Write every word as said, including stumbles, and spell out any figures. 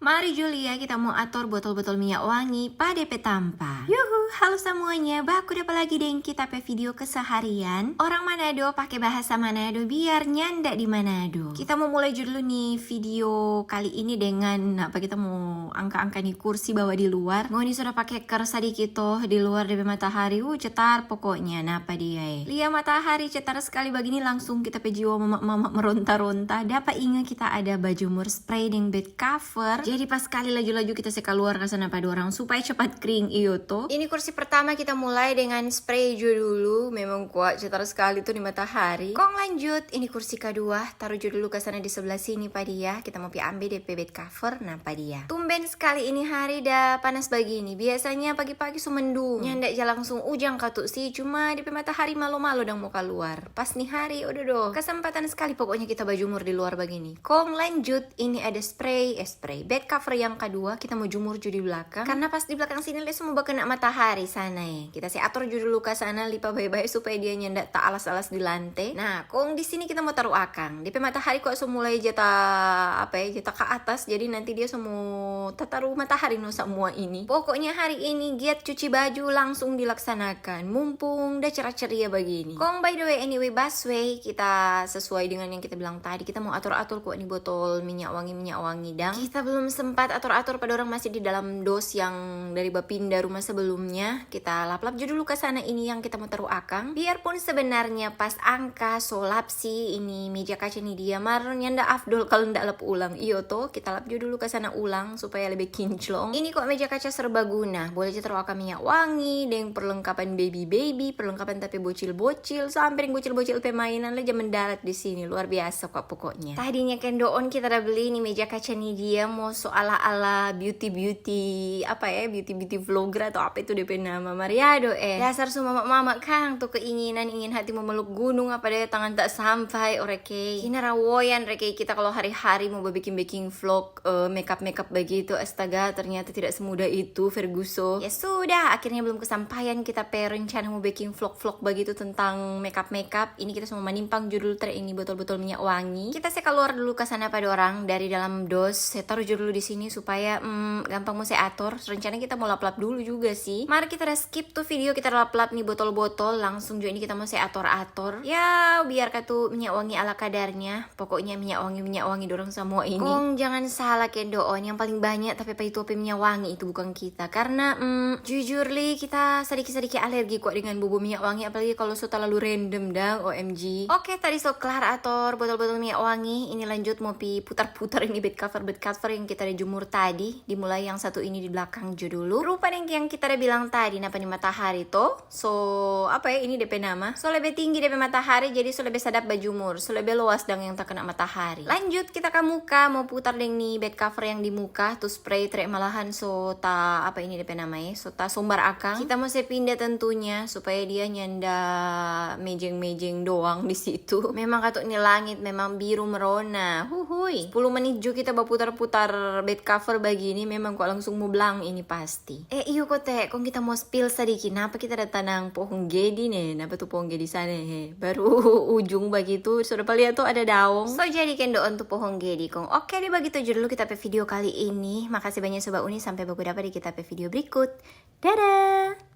Mari Julia, kita mo ator botol-botol minyak wangi pa depe tampa. Yuhu, halo samuanya, baku dapa lagi deng kita pe video keseharian. Orang Manado pake bahasa Manado biar nyanda di Manado. Kita mo mulai jo dulu ni video kali ini dengan apa, kita mo angka-angka ni kursi bawa di luar. Ngoni so dapa keker sadiki to, di luar depe matahari, uh, cetar pokoknya, napa dia e. Lia matahari cetar skali bagini, langsung kita pe jiwa mama-mama meronta-ronta. Dapa inga kita ada bajumur spray deng bed cover. Jadi pas skali laju-laju kita se kaluar ka sana pa dorang supaya cepat kring, iyo to. Ini kursi pertama kita mulai dengan spray jo dulu. Memang kuat cetar skali tu di matahari. Kong lanjut, ini kursi kadua, taru jo dulu ka sana di sebelah sini pa dia. Kita mo pi ambe depe bed cover, nah pa dia. Tumben skali ini hari da panas bagini. Biasanya pagi-pagi so mendung. Nyanda ja langsung ujang katu sih, cuma depe matahari malo-malo dang mo kaluar. Pas ni hari, ododo, kesempatan skali pokoknya kita bajumur di luar bagini. Kong lanjut, ini ada spray, eh spray, bed cover yang kadua, kita mo jumur jo di blakang. Karna pas di blakang sini lei so mo bakena matahari sana e. Kita se ator jo dulu ka sana, lipa bae-bae supaya dia nyanda taalas-alas di lante. Nah, kong di sini kita mo taru akang. Depe matahari kwa so mulai ja ta, apa e, ja ta ka atas, jadi nanti dia so mo tataru matahari no samua ini. Pokoknya hari ini giat cuci baju langsung dilaksanakan, mumpung da cerah ceria bagini. Kong by the way, anyway, busway, kita sesuai dengan yang kita bilang tadi, kita mo ator-ator kwa ni botol minyak wangi, minyak wangi dang. Kita belum sempat ator-ator pa dorang, masih di dalam dos yang dari bapinda rumah sebelumnya. Kita lap-lap jo dulu ka sana ini yang kita mo taru akang. Biarpun sebenarnya pas angka so lap sih ini meja kaca ni dia, mar nyanda afdol kalu nda lap ulang, iyo to. Kita lap jo dulu ka sana ulang supaya lebe kinclong. Ini kwa meja kaca serbaguna, boleh ja taru akang minyak wangi deng perlengkapan baby-baby, perlengkapan ta pe bocil-bocil, sampe deng bocil-bocil pe mainan lei ja mendarat di sini, luar biasa kwa pokoknya. Tadinya kendoon kita da beli ni meja kaca ni dia mo so ala-ala beauty-beauty, apa e, beauty-beauty vlogger atau apa itu depe nama, mariado e. Dasar so mama-mama kang tu keinginan, ingin hati memeluk gunung, apa daya tangan tak sampai, orekei. Kina rawoyan rekei kita kalu hari-hari mo babiking-baking vlog, eh, makeup-makeup bagitu. Astaga, ternyata tidak semudah itu, Ferguso. Ya sudah, akhirnya belum kesampaian kita pe rencana mo baking vlog-vlog bagitu tentang makeup-makeup. Ini kita so mo manimpang jo dulu tra ini botol-botol minyak wangi. Kita se kaluar dulu ka sana pa dorang dari dalam dos. Se taru jo dulu di sini supaya, mm, gampang mo se ator. Rencana kita mo lap-lap dulu juga sih. Mar kita da skip tu video kita lap-lap ni botol-botol. Langsung jo ini kita mo se ator-ator. Ya, biar katu minyak wangi ala kadarnya. Pokoknya minyak wangi, minyak wangi dorang samua ini. Kong jangan salah kendoon, yang paling banyak tapi pa itu pe minyak wangi itu bukang kita. Karna, mm, jujur li, kita sadiki-sadiki alergi kwa dengan bobou minyak wangi, apalagi kalu so talalu random dang, O M G. Oke, tadi so klar ator botol-botol minyak wangi. Ini lanjut mo pi putar-putar ini bed cover, bed cover yang kita da jumur tadi. Dimulai yang satu ini di blakang jo dulu. Rupa deng yang kita da bilang tadi, napa ni matahari to? So, apa ya, ini depe nama? So lebe tinggi depe matahari, jadi so lebe sadap bajumur, so lebe loas dang yang takena matahari. Lanjut, kita ka muka, mo putar deng ni bed cover yang di muka, tu spray tre malahan so ta, apa ini depe nama e, so ta sombar akang. Kita mo se pinda tentunya, supaya dia nyanda mejeng-mejeng doang di situ. Memang katu ni langit memang biru merona, huhui. Sepuluh menit jo kita baputar-putar bed cover bagini, memang kwa langsung mo blang ini pasti. Eh, iyo kote, kong kita mo spill sadiki. Napa kita da tanang pohong gedi ne? Napa tu pohong gedi sana, he? Baru ujung bagitu, so dapa lia tu ada daong. So jadi kendoon tu pohong gedi, kong. Oke deh, bagitu jo dulu kita pe video kali ini. Makasih banyak Sobat Uni, sampai baku dapa di kita pe video berikut. Dadah!